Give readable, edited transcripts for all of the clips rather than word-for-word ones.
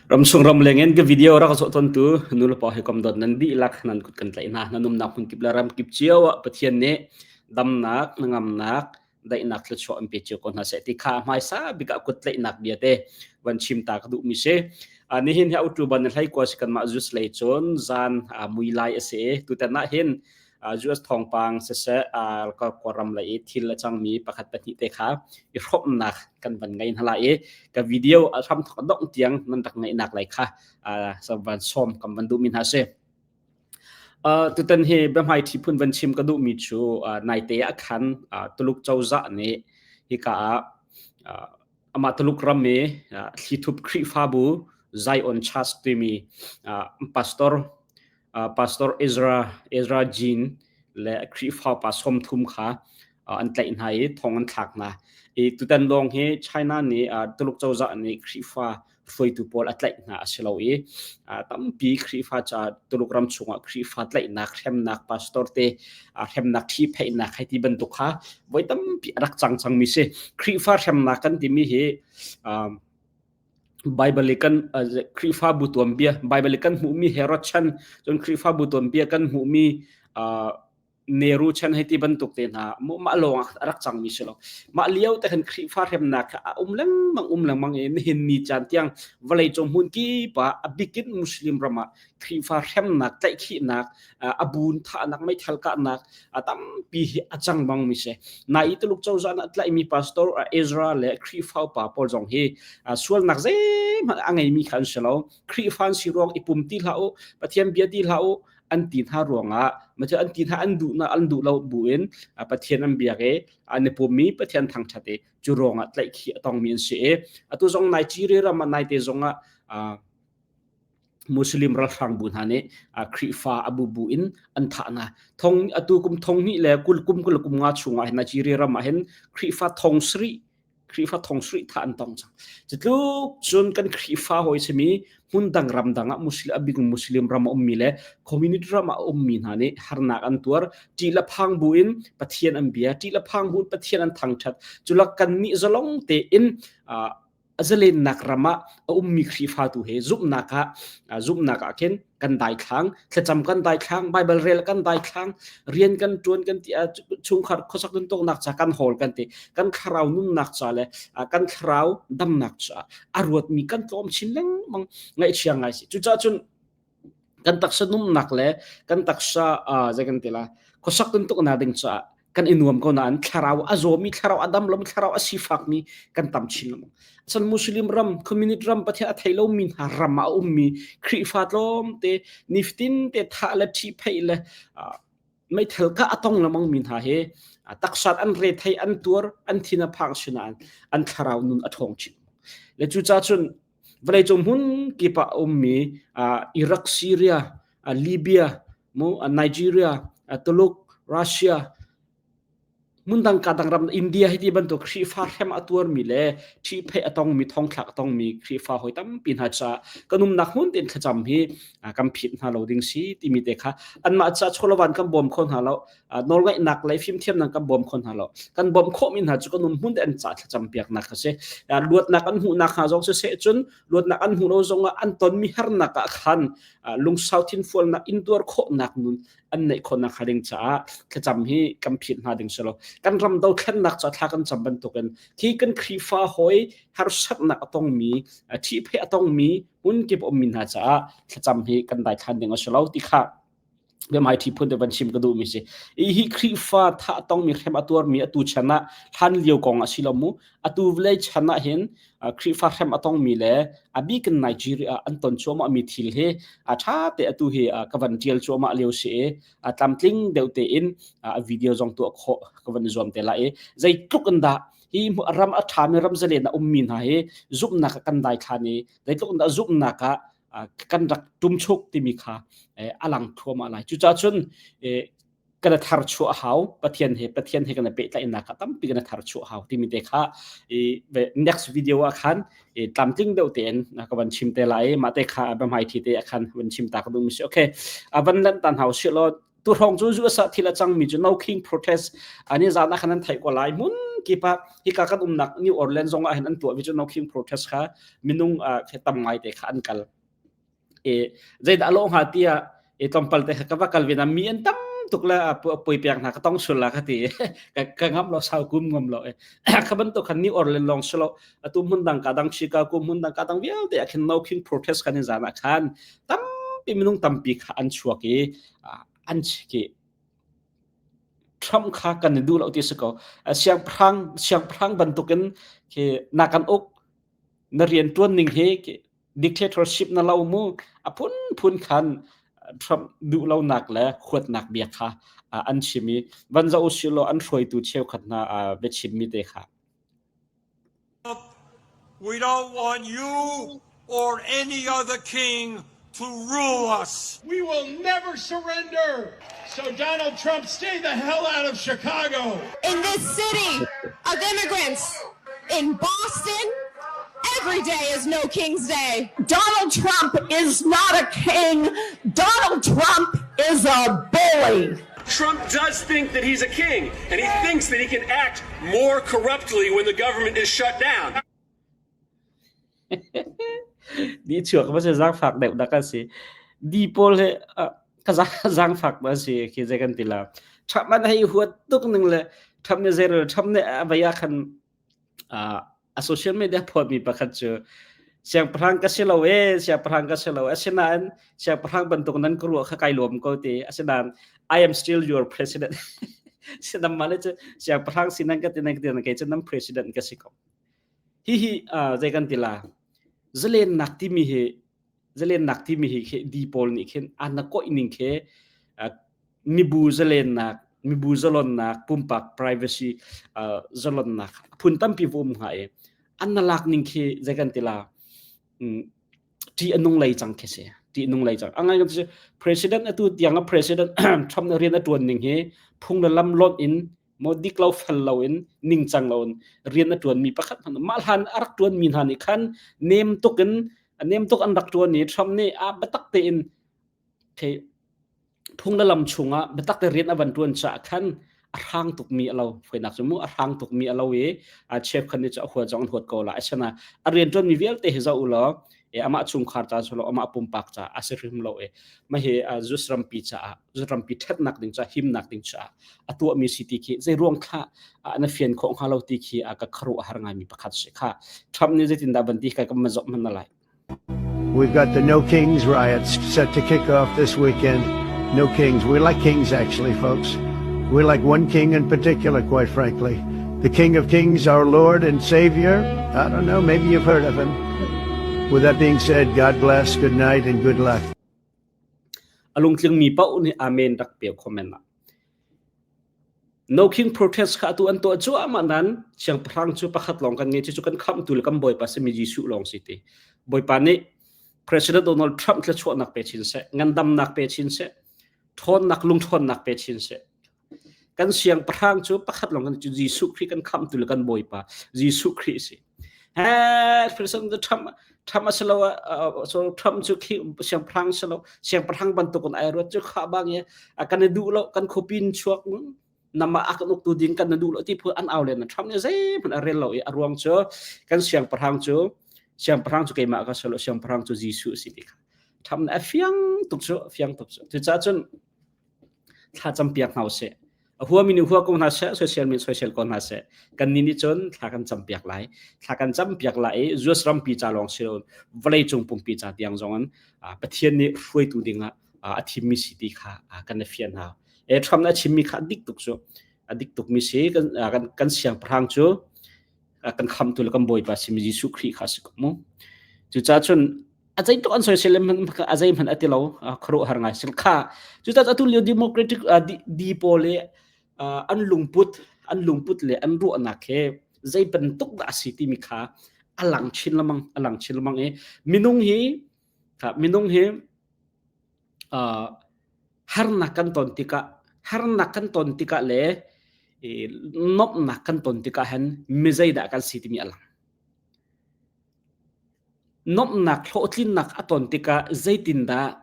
Ramchung ramleng in ka video rak zoh tawntu nulepa hawikom dawt nan dihlak nan kut kan tlaih hna. Nan umnak hmunkip le ramkip cio ah Pathian nih damnak, hnangamnak, daihnak thluachuah an pe cio ko hna seh ti kha hmaisa bik ah kut tlaihnak bia te van chim ta ka duhmi si. Nihin hi autu ban hlei kwa si kanmah Zeus lei cun zan mui lai a si i tutan ah hin US thawngpang siseh Kawlram lei i thil a cangmi pakhat pahnih te kha i hrawmhnak kan van ngei hna lai i ka video a hramthok dongh tiang nan rak ngaihnak lai kha van sawm kan van duhmi hna si. Tutan hi biahmaiṭhi phun van chim ka duhmi cu naite ah khan Tuluk cozah nih hika ah amah Tuluk ram i thlithup Khrihfabu Zion Church timi pastor Pastor Ezra Ezra Jean le Khrihfa pa 30 kha an tlaih hna i thong an thlak hna. I tutan lawng hi China nih Tuluk cozah nih Khrihfa hruaitu pawl a tlaih hna a si lo i tampi Khrihfa ca Tuluk ram chungah Khrihfa tlaihnak hremnak pastor te hremnak ṭhihpheihnak hei ti bantuk kha voi tampi a rak cang cangmi si. Khrihfa hremnak kan timi hi Baibal i kan Khrihfabu tuanbia Baibal i kan hmuhmi Herod chan cun Khrihfabu tuanbia kan hmuhmi Nehru chan hei ti bantuk te hna mah lawng ah a rak cangmi si lo. Mah lio te khan Khrihfa hremnak kha a um lengmang um lengmang i nihin ni caan tiang vawleicung hmun kip ah a bikin Muslim ram ah Khrihfa hremnak tlaihkhihnak a bun thahnak meithal kahnak a tampi hi a cang bangmi si. Nai Tuluk cozah nih a tlaihmi pastor Ezra le Khrihfa upa pawl zong hi sualnak zeihmanh a ngeimi kha an si lo. Khrihfa an si ruang i pum ti hlah u, Pathian bia ti hlah u an ti hna ruangah an ti hna an duh na an duh lo bu in Pathian an biak i an i pummi Pathian thangṭhat i cu ruangah tlaihkhih a tongmi an si i atu zong Nigeria ram ah naite zong ah Muslim ralhrang bu hna nih Khrihfa a bubu in an thah hna. Thong atu kum thong hnih le kul kum kul kum nga chungah hin Nigeria ram ah hin Khrihfa thong sarih Khrihfa thong sarih thah an tong cang. Cutluk cun kan Khrihfa hawi simi hmun dang ram dang ah Muslim a bik Muslim ram a ummi le community ram ah a ummi hna nih harnak an tuar. Ṭih le phang bu in Pathian an bia, ṭih le phang bu in Pathian an thangṭhat. Culak kan nih zalong tein a zalennak ram ah a ummi Khrihfa tu he zumhnak ah zumhnak ah khin kan daithlang thlacam kan daithlang Bible rel kan daithlang rian kan tuan kan ti chungkhar khuasak tuntoknak ca kan hawl kan ti kan thlarau nunnak ca le kan thlarau damnak ca a ruatmi kan tlawm chin lengmang ngaihchia ngai si cucaah cun kan taksa numnak le kan taksa zei kan ti la khuasak tuntuknak ding caah kan i nuam ko nain thlarau a zawmi thlarau a dam lomi thlarau a sifakmi kan tam chin lengmang san muslim ram community ram pathian a thei lomi hna ram ah a ummi khrihfa tlawmte nifatin te thah le ṭhihpheih le meithal ka a tong lengmang mi hna hi taksat an re thei an tuar an thin a phang sinain an thlarau nun a ṭhawng chin le cucaah cun vawleicung hmun kip ah a ummi Iraq, Syria, Libya, Nigeria, Tuluk, Russia, hmundang ka dang ram India hi ti bantuk Khrihfa hrem a tuarmi le ṭhihpheih a tongmi thongthlak a tongmi Khrihfa hawi tampi hna caah kan umnak hmun tein thlacam hi kan phit hna lo ding si timi te kha anmah caah chawlawan kan bawm kho hna lo nawlngaihnak le fimthiamnak kan bawm kho hna lo kan bawmh khawhmi hna cu kan um hmun te an ca thlacam piaknak kha si luatnak an hmuhnak hnga zong siseh cun luatnak an hmuh lo zongah an tonmi harnak ah khan lungsau thinfualnak intuar khawhnak nun an neih khawhnak hnga ding caah thlacam hi kan phit hna ding si lo kan ram dothlennak ca thla kan cam bantukin khi kan Khrihfa hawi harsatnak a tongmi ṭhihpheih a tongmi hmun kip ummi hna caah thlacam hi kan daithlan ding a si lo ti kha biahmaiṭhi phun te van chim ka duhmi si. Hi Khrihfa thah tongmi hrem a tuarmi atu chan ah hlan lio kong a si lo mu. Atu vawlei chan ah hin Khrihfa hrem a tongmi le a bik in Nigeria an ton cuahmah mi thil hi a ṭha te atu hi ka van ṭial cuahmah lio si i a tlamtling deuh tein a video zong tuah khawh ka van i zuam te lai i zeitluk in dah hi ram a ṭhami ram zalen a ummi hna hi zumhnak ah kan daithlan i zeitluk in dah zumhnak ah kan rak ṭumchuk timi kha a lang thluahmah lai. Cucaah cun kan thar chuah hau Pathian he Pathian he kan pehtlaihnak kha tampi kan thar chuah hau timi te kha next video ah khan tlamtling deuh tein ka van chim te lai mah te kha biahmai thi te khan van chim ta ka duh mi si okay van lan tan hau si law tu hrawng cu US ah thil a cangmi cu no king protest ani zan ah khan an theih ko lai hmun kip ah hika kan umnak New Orleans zong ah hin an tuah mi cu No King protest kha minung tam ngai te kha an kal. E zeidah a lawh hnga tiah e tlawmpal te kha ka va kal ve na mi an tam tuk le poi piak hna ka tong sul la ka ti ka ka ngam lo sau kum ngam lo e kha bantuk khan New Orleans long silo atu hmun dang ka dang Chicago hmun dang ka dang vialte ah khin No King protest kan in zan ah khan tampi minung tampi kha an chuak i an ki Trump kha kan i duh lo ti si ko. Siangpahrang siangpahrang bantukin khi na kan uk na rian ṭuan ning hi dictatorship na lo mu a phunphun khan Trump duh lonak le huatnak bia kha an chim i van zoh usih law an hruaitu cheukhat hna biachimmi te kha. We don't want you or any other king to rule us. We will never surrender. So Donald Trump, stay the hell out of Chicago. In this city of immigrants, in Boston, every day is no King's Day. Donald Trump is not a king. Donald Trump is a bully. Trump does think that he's a king, and he thinks that he can act more corruptly when the government is shut down. Di chuak ma se zaangfak deuh dak a si. Di pawl he ka zaangfak ma si khi zei kan ti la. Trump man hei huat tuk ning le Trump ne zei Trump ne a vaya khan a social media phawtmi pakhat cu siangpahrang ka si lo e siangpahrang ka si lo asinain siangpahrang bantuk nan ka ruah kha kai lawm ko ti asinain I am still your president sinam male cu siangpahrang si nan ka ti nan ka ti nan kei cu nan president ka si ko hihi zei kan ti la zalennak timi hi zalennak timi hi khi di pawl nih khin an na koih ning khi mibu zalennak mibu zalonnak pumpak privacy zalonnak phun tampi va um hnga i an na lak ning khi zei kan ti la ṭih a nung lei cang khi si ṭih nung lei cang angai kan president atu tiang a president Trump na rian a ṭuan ning hi phung le lam lonh in maw dik lo fel lo in ningcang lo in rian a ṭuanmi pakhat hmanh mah hlan a rak ṭuanmi hna nih khan nem tuk in nem tuk an rak ṭuan i Trump nih a biatak tein thei phung le lam chungah biatak te rian a van ṭuan caah khan a hrang tukmi a lo foinak cu mu a hrang tukmi a lo i a cheukhat nih cu a huat zong an huat ko la asina a rian ṭuanmi vialte hi zoh u law e amah chungkhar ca si lo amah pumpak ca a si hrim lo e mah hi Zeus rampi caah Zeus rampi ṭhatnak ding caah himnak ding caah a tuahmi si ti khi zei ruang thla na fian khawh hnga lo ti khi ka kharu a har ngaimi pakhat si kha Trump nih zeitindah ban ti kai ka ma zoh hman na lai We've got the No Kings riots set to kick off this weekend. No Kings. We like kings, actually, folks. We like one king in particular, quite frankly. The King of Kings, our Lord and Savior. I don't know, maybe you've heard of him. With that being said, God bless, good night, and good luck. A lungtlingmi paoh nih amen rak pe comment ah. No King protest kha atu an tuah cuahmah nan siangpahrang cu pakhat lawng kan ngei cu kan khamhtu le kan bawipa simi Jesuh lawng si ti. Bawipa nih President Donald Trump thluachuahnak pe chin seh, ngandamnak pe chin seh, ṭhawnnak lungṭhawnnak pe chin seh. Kan siangpahrang cu pakhat lawng kan cu Jesuh Khrih kan khamhtu le kan Bawipa Jesuh Khrih si. He President Trump Trump a si lo so Trump cu khi siangpahrang si lo siangpahrang bantuk in ai ruat cu kha bang i kan i duh lo kan khuapin chuak nama a kan uktu ding kan na duh lo ti phu an au len Trump nih zeihmanh a rel lo i a ruang cu kan siangpahrang cu siangpahrang cu keimah ka si lo siangpahrang cu Jesuh si ti kha Trump nih a fiang tuk cu fiang tuk cu cucaah cun thla campiak hna usih. A huami nih hua ko hna seh, soisel mi soisel ko hna seh. Kan nih nih cun thla kan campiak lai. Thla kan campiak lai i US rampi ca lawng si lo vawlei cung pumpi ca tiang zong in Pathian nih hruaitu dingah a thimmi si ti kha kan i fian hna. E Trump nih a chimmi kha a dik tuk cu. A dik tukmi si kan kan, kan siangpahrang cu kan khamtu le kan bawipa simi Jesuh Khrih kha a si ko mu. Cucaah cun a zei tuk an soisel le hmanh a zei hmanh a ti lo khuaruahhar ngai sil kha cucaah atu lio democratic di pawl i an lungput an lungput le an ruahnak he zei bantuk dah a si timi kha a lang chin lengmang a lang chin lengmang i minung hi kha minung hi harnak kan ton tikah harnak kan ton tikah le nomhnak kan ton tikah hin mi zeidah kan si timi a lang Nomhnak hlawhtlinnak a ton tikah zeitindah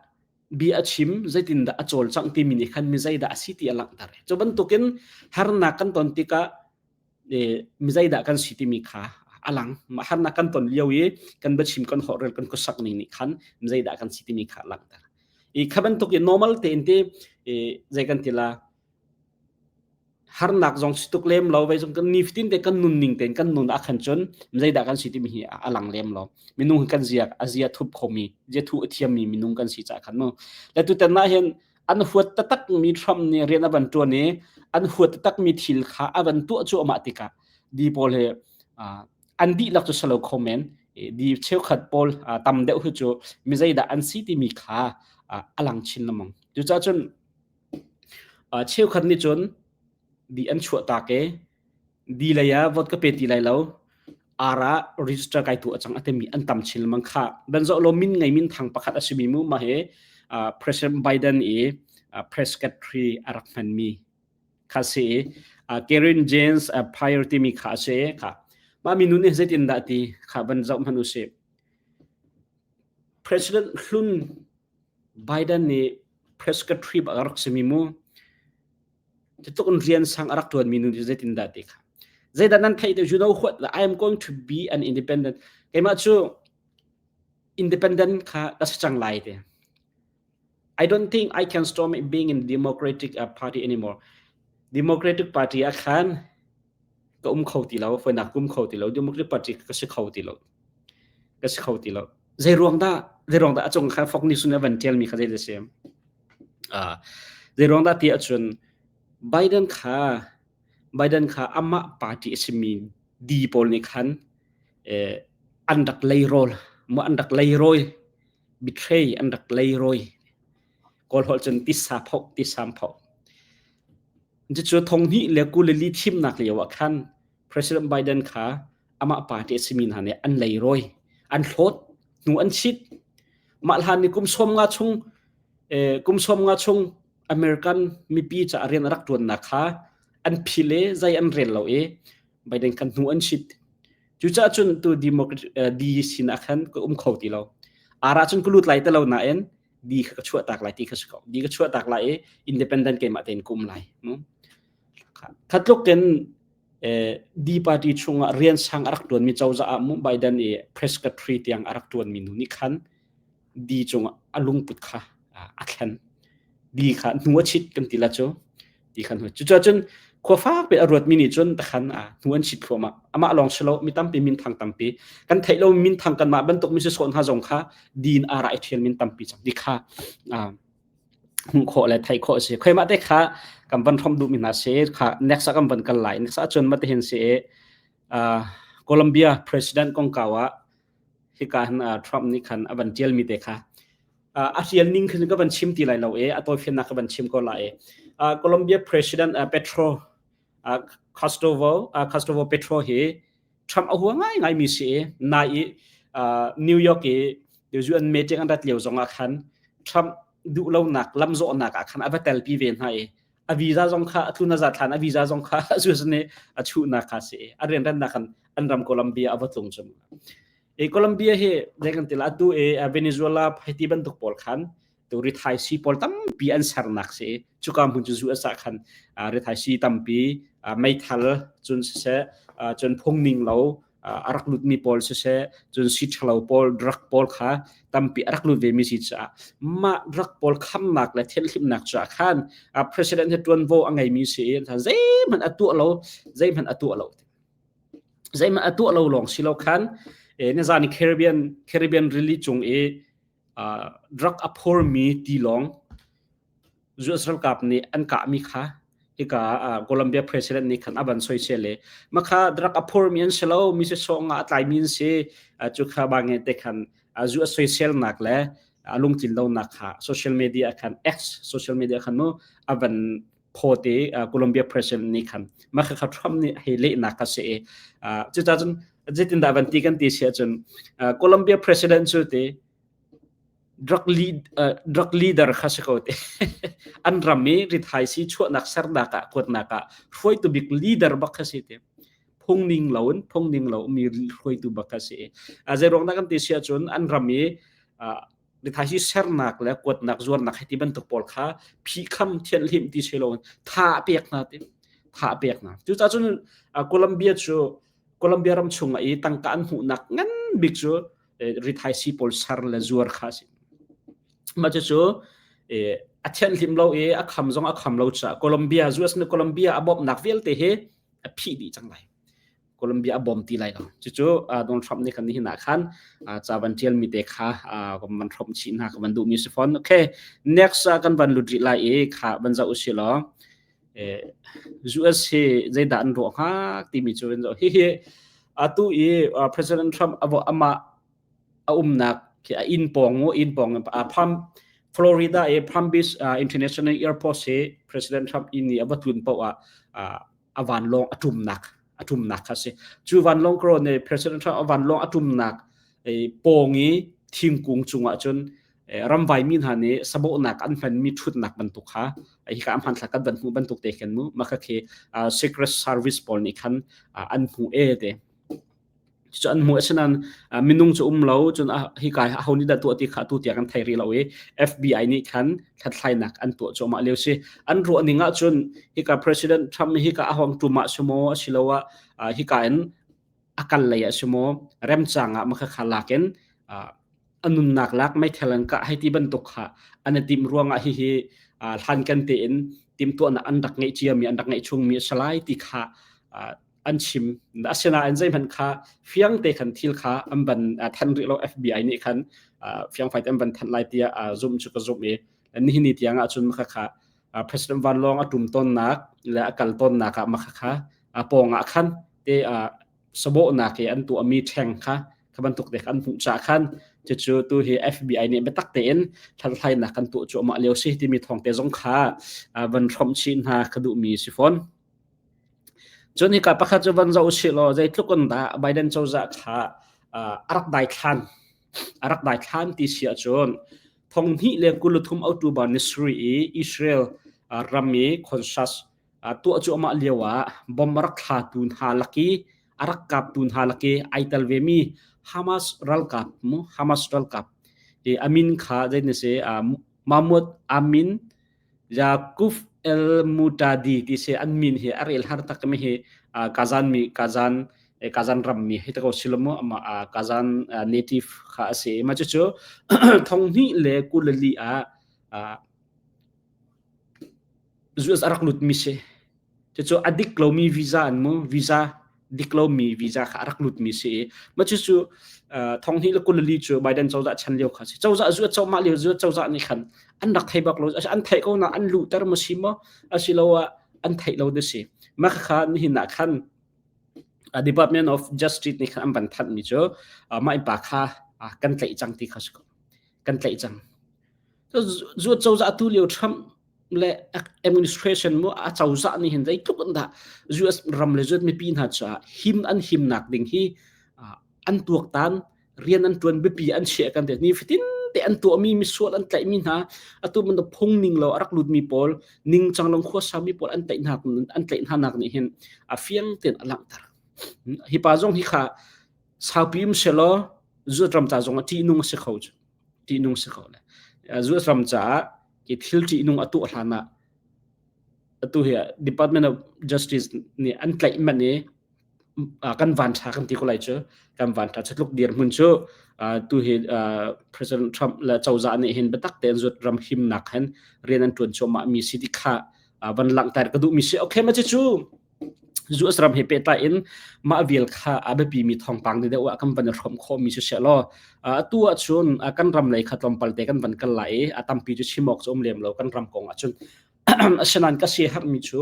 bia a chim, zeitindah a cawlcangh timi nih khan mi zeidah a si ti a langhter. Cu bantukin harnak kan ton tikah Mi zeidah kan si timi kha a lang. Harnak kan ton lio i kan biachim kan holhrel kan khuasak ning nih khan mi zeidah kan si timi kha a langhter. I kha bantuk i normal tein te zei kan ti la harnak zong si tuk lem lo vei zong kan nifatin te kan nun ning tein kan nun ah khan cun zeidah kan si timi hi a lang lem lo. Minung hi kan zia a zia thup khomi zia thu a thiammi minung kan si caah khan mu. Le tutan ah hin an huat taktak mi Trump nih rian a van ṭuan i an huat taktak mi thil kha a van tuah cuahmah tikah di pawl hi an dihlak cu si lo kho men di cheukhat pawl tam deuh hi cu mi zeidah an si timi kha a lang chin lengmang. Cucaah cun cheukhat nih cun di an chuah tak i di lei ah vote ka pe ti lai lo ar ah register kai tu acang atemi an tam chin lengmang kha dan zo lo min ngei min thang pakhat a simi mu ma he President Biden i press secretary a rak hman mi kha si Karen James Pryor timi kha a si kha mah mi nun nih zeitin dah ti kha van zoh hman u si President hlun Biden nih press secretary a rak simi mu Cutluk in rian sang a rak ṭuanmi nu cu zeitindah ti kha. Zeidah nan theih you know what I am going to be an independent. Keimah cu independent kha ka si cang lai ti. I don't think I can stop being in Democratic uh, Party anymore. Democratic Party ah khan ka um kho ti lo, foinak um kho ti lo, Democratic Party ka si kho ti lo. Ka si kho ti lo. Zei ruang dah, zei ruang dah a cung kha Fox News nih a van ṭialmi kha zei dah si? Uh, zeiruang dah ti ahcun Biden kha Biden kha amah party a simi D pawl nih khan eh, an rak leirawl mu an rak leirawi betray an rak leirawi kawl holh cun tisa phoh tisam phoh cucu thong hnih le kul le li thimnak lio ah khan President Biden kha amah party a simi hna nih an leirawi an hlawt hnu an chit mah hlan ni kum som nga chung kum som nga chung American mipi ca rian a rak ṭuannak kha an phil i zei an rel lo i Biden khan hnu an chit. Cucaah cun tu Democrat D sin ah khan ka um kho ti lo. Ara cun ka lut lai te lo nain D kha ka chuah tak lai ti kha si ko. D ka chuah tak lai i independent keimah tein ka um lai. Khatluk in D party chungah rian sang a rak ṭuanmi cozah ah mu Biden i press secretary tiang a rak ṭuanmi nu nih khan di cungah a lungput kha a thlen di kha hnu a chit kan ti la cu ti khan hnu cucaah cun khua fak pe a ruatmi nih cun takhan a hnu an chit thluahmah amah lawng si lo mi tampi min thang tampi kan theih lo min thang kanmah bantuk mi si sawn hna zong kha din ara i thial min tampi cang di kha hmuh khawh le theih khawh si khoi mah te kha kan van hrom duh mi hna si kha next ah kan van kal lai next ah cun mate hin si Colombia president kongkau ah hika hin Trump nih khan a van ṭialmi te kha a hrial ning khin ka van chim ti lai lo e a tawifiannak ka van chim ko lai e Colombia President Petro Gustavo Gustavo Petro hi Trump a hua ngai ngai mi si na i New York i UN meeting an rat lio zong ah khan Trump duh lonak lamzawhnak ah khan a va telpi ve hna i a visa zong kha a tlun a zat hlan a visa zong kha a zu nih a chuhnak kha si a rianrannak kan an ram Colombia a va tlung cu e Colombia hi zei kan ti la atu e Venezuela Haiti bantuk pawl khan tu rithai si pawl tampi an sernak si cuka hmun cu zu asa khan rithai si tampi meithal cun siseh cun phung ning lo a rak lutmi pawl siseh cun si ṭhalo pawl drug pawl kha tampi a rak lut ve mi si caah mah drug pawl khamnak le thianhhlimnak caah khan president hi ṭuanvo a ngeimi si i zeihmanh a tuah lo zeihmanh a tuah lo zeihmanh a tuah lo lawng si lo khan nizan i Caribbean Caribbean rili cung i drug a phormi tilawng US ralkap nih an kahmi kha hika Colombia president nih khan a van soisel i makha drug a phormi an si lo mi si sawng ah a tlaimi an si cu kha bange te khan US soiselnak le a lungtlin lonak kha social media khan X social media khan mu a van phawt i Colombia president nih khan makha kha Trump nih hei lehnak kha si i cucaah cun zeitindah van ti kan ti si ahcun Colombia president cu ti drug lead uh, drug leader kha si ko te an ram i rithai si chuahnak sernak ah kuatnak ah hruaitu bik leader bak kha si te phung ning lo in phung ning lo mi hruaitu bak kha si a zei ruang dah kan ti si ahcun an ram i rithai si sernak le kuatnak zuarnak hei ti bantuk pawl kha phihkham thianhlim ti si lo tha pek hna te. Tha a pek hna. Cucaah cun Colombia cu Colombia ram chungah i tangka an hmuhnak ngan bik cu rithaisii pawl ser le zuar kha a si. Mah cucu a thianhlim lo i a kham zong a kham lo caah Colombia US nih Colombia a bawmhnak vialte hi a phih dih cang lai. Colombia a bawm ti lai lo. Cucu Donald Trump nih khan nihin ah khan ca van ṭialmi te kha kan van hrawmh chih hna ka van duhmi si fawn. Okay, next ah kan van lut rih lai i kha van zoh usih law US hi zeidah an ruah hnga timi cu van zoh. Hihi atu i President Trump amah a umnak khi a inn pawng mu inn pawng Palm Florida i Palm Beach International Airport hi President Trump inn i a va tlun paoh ah a vanlawng a ṭumnak a ṭumnak kha si. Cu vanlawng kro nih President Trump a vanlawng a ṭumnak pawng i thingkung cungah cun ramvai mi hna nih sabawhnak an hmanmi ṭhutnak bantuk kha hika a hmanthlak kan van hmuh bantuk te khin mu mah kha khi Secret Service pawl nih khan an hmuh e te. Cucu an hmuh asinain minung cu um lo cun hika aho nih dah tuah ti kha atu tiang kan thei rih lo i FBI nih khan hlathlainak an tuah cuahmah lio si. An ruah ning ahcun hika President Trump hika a hong tum ah si maw asiloah hika in a kal lei ah si maw remcang ah mah khakha lak in a nunnak lak meithal an kah hei ti bantuk kha an i timh ruangah hihi hlankan tein timhtuahnak an rak ngeih ciami an rak ngeih chungmi a si lai ti kha an chim asinain zeihmanh kha fiang te khan thil kha an van than rih lo FBI nih khan fiang fai te an van thanh lai tiah zumh cu ka zumh i nihin ni tiang ah cun makha kha President Van Long a tum tonnak le a kal tonnak ah makha kha pawng ah khan te sabawhnak i an tuahmi ṭheng kha kha bantuk te an hmuh caah khan cucu tu hi FBI nih biatak tein hlathlainak kan tuah cuahmah lio si timi thawng te zong kha van hrawmh chih hna ka duhmi si fawn. Cun hika pakhat cu van zoh usih law zeitluk in dah Biden cozah kha a rak daithlan a rak daithlan ti si ahcun thong hnih le 23 October ni sarih i Israel ram i conscious tuah cuahmah lio ah bomb a rak thlatu hna lak i a rak kaptu hna lak i ai tel vemi Hamas ralkap mu Hamas ralkap i a min kha zei ni si Mahmoud Amin Yakub El Mutadi ti si an min hi a rel har tak mi hi Kazan mi Kazan Kazan ram mi hi ta ko silomo ama Kazan native kha a si ma cu cu thong hnih le kulali ah US a rak lut mi si Cucu a dik lomi visa an mu visa dik lomi visa kha a rak lutmi si i mah cucu thong hnih le 22 cu Biden cozah chan lio kha si. Cozah zu cozah lio zu cozah nih khan an rak thei bak lo an theih ko na an luhter maw si maw asiloah an theih lo de si. Mah kha nihin ah khan Department of Justice nih khan an van thanh mi cu mah pa kha kan tlaih cang ti kha si ko. Kan tlaih cang. Zu cozah tu lio Trump le administration mu a cozah nih hin zeitluk in dah US ram le US mipi hna caah him an himnak ding hi an tuaktan rian an tuan biapi an chiah kan te ni fatin te an tuahmi misual an tlaihmi hna atu man phung ning lo a rak lutmi pawl ning chang long khua mi pawl an tlaih hna an tlaih hna nak nih hin a fiang ten a langhter hi pa zong hi kha saupi um selaw US ram ca zong a ṭihnung a si kho cu ṭihnung si kho le US ram caah i thil ṭihnung a tuah hlan ah atu hi Department of Justice nih an tlaih manh i kan van ṭha kan ti ko lai cu kan van ṭha tluk dirhmun cu tu hi President Trump le cozah nih hin biatak tein zut ram himnak hin rian an ṭuan cuahmah mi si ti kha van langhter ka duhmi si okay ma cu US ram he pehtlai in mah vial kha a biapimi thawngpang deuh ah kan van i hrawm khawhmi si seh law atu ahcun kan ram lei kha tlawmpal te kan van kal lai i a tampi cu chim awk cu um lem lo kan ram kong ahcun asinain ka siaherhmi cu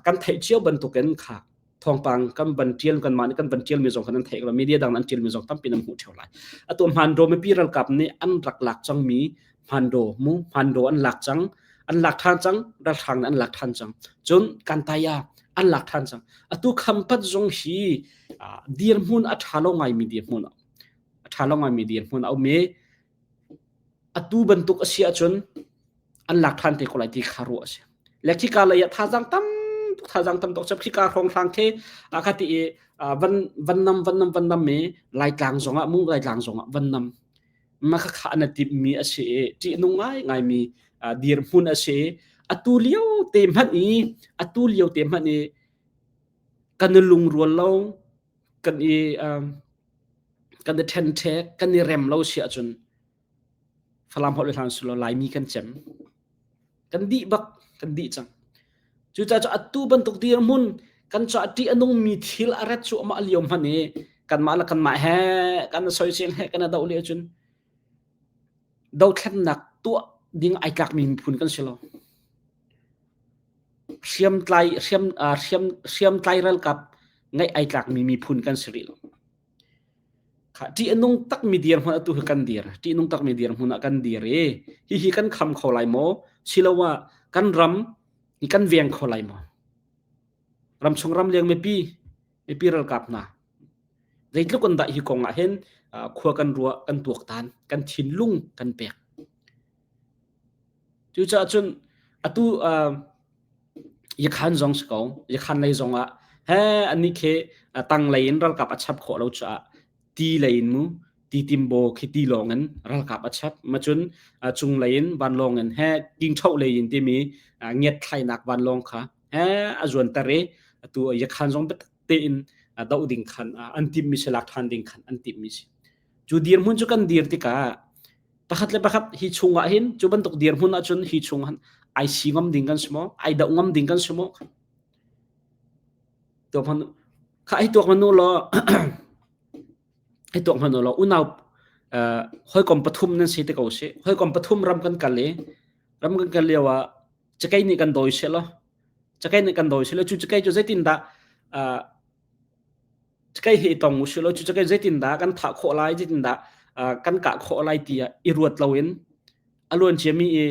kan theih cio bantukin kha thawngpang kan van tial kan mah nih kan van tialmi zong kha nan theih lo media dang nan tialmi zong tampi nan hmuh theo lai atu hmanro mipi ralkap nih an rak lak cangmi hmanro mu hmanro an lak cang an lak ṭhan cang ralhrang nih an lak ṭhan cang cun kantaya an lak ṭhan cang atu khampat zong hi dirhmun a ṭha lo ngaimi dirhmun a ṭha lo ngaimi dirhmun a um i atu bantuk a si ahcun an lak ṭhan te ko lai ti kha ruah a si le khika lei ah thazaang tam tuk thazaang tam tuk khika hrawnghrang khi a kha ti i van van nam van nam van nam i laitlang zongah mu laitlang zongah van nam mah khakha an timhmi a si i ṭihnung ngaingaimi dirhmun a si. Atu lio te hmanh i atu lio te hmanh i kan i lungrual lo kan i um, kan i ṭhenṭhek kan i rem lo si ahcun Falam holh le hlan sulaw Laimi kan cem. Kan dih bak, kan dih cang. Cucaah cu atu bantuk dirhmun kan caah ṭih a nungmi thil a rat cuahmah lio hmanh i kanmah le kanmah he kan soisel he kan doh lio cun dothlennak tuah ding ai tlakmi miphun kan si lo. Hriamtlai hriam hriam hriamtlai ralkap ngeih ai tlakmi miphun kan si rih lo. Khah ṭih a nung takmi dirhmun atu hi kan dir. Ṭih nung takmi dirhmun ah kan dir i hihi kan kham kho lai maw? Siloah kan ram hi kan veng kho lai maw? Ramchung ramleng mipi mipi ralkap hna zeitluk in dah hi kong ah hin khua kan ruah, kan tuaktan, kan thinlung kan pek. Cucaah cun atu Yakhan zong si ko. Yakhan lei zong ah he anih khi tang lei in ralkap a chap khawh lo caah ti lei in mu ti timbo khi ti lawng in ralkap a chap. Ma cun cung lei in vanlawng in he king-ṭho lei in timi ngiat thlainak vanlawng kha he a zuanter i atu Yakhan zong biatak tein doh ding khan an timhmi si lak ṭhan ding khan an timhmi si. Cu dirhmun cu kan dir tikah pakhat le pakhat hi chungah hin cu bantuk dirhmun ahcun hi chung han ai si ngam ding kan si maw ai doh ngam ding kan si maw tuak hman kha hi tuak hman u law hi tuak hman u law unau hawikom pathum nan si te ko si hawikom pathum ram kan kal i ram kan kal lio ah cakei nih kan dawi seh law cakei nih kan dawi seh law cu cakei cu zeitindah Cakei hi i tong u silaw cu cakei zeitindah kan thah khawh lai, zeitindah kan kah khawh lai tiah i ruat loin a luan ciami i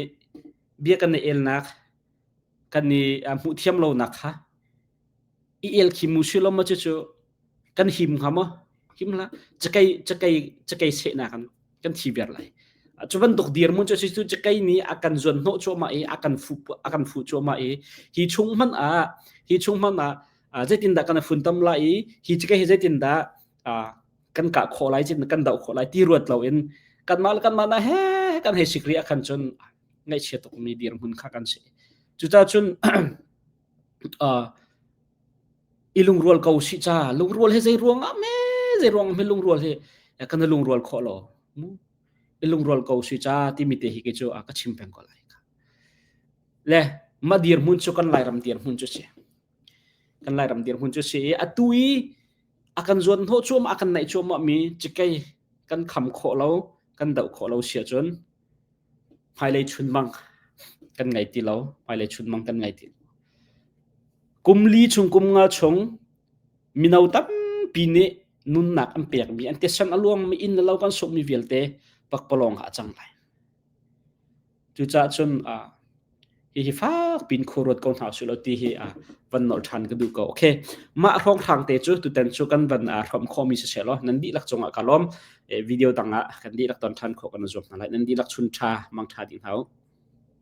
bia kan i elnak, kan i hmuh thiam lonak kha i el khim u silaw maw cucu kan him hnga maw? Him hlah. Cakei cakei cakei sehnak in kan thi viar lai. Cu bantuk dirhmun cu cu cakei nih a kan zuan hnawh cuahmah i a kan fuh a kan fuh cuahmah i hi chung hmanh ah hi chung hmanh ah zeitindah kan funtom lai i hi cakei hi zeitindah kan kah khawh lai zeitindah kan doh khawh lai ti ruat loin kanmah le kanmah na he kan hei sik rih ah khan cun ngaihchia tukmi dirhmun kha kan si. Cucaah cun i lungrual ko sih ca lungrual hi zei ruang ah me zei ruang me lungrual hi kan i lungrual khawh lo mu i lungrual ko sih ca timi te hi kei cu ka chim peng ko lai le ma dirhmun cu kan Lairam dirhmun cu si Kan Lairam dirhmun cu si i atu i a kan zuan hnawh cuahmah a kan naih cuahmah mi cikei kan kham khawh lo kan doh khawh lo si ahcun hmailei chunmang kan ngei ti lo hmailei chunmang kan ngei ti lo. Kum li chung kum nga chung mino tampi nih nunnak an pekmi an thisen a luangmi inn le lo kan sungmi vialte pakpalawng ah a cang lai. Cucaah cun hihi fak piin khuaruat ko hna usih law ti hi van nolh ṭhan ka duh ko. Okay, mah hrawnghrang te cu tutan cu kan van hrawmh khawhmi siseh law nan dihlak cungah ka lawm. Video dang ah kan dihlak ton ṭhan khawh kan i zuam hna lai. Nan dihlak chun ṭha, mang ṭha dih hna u.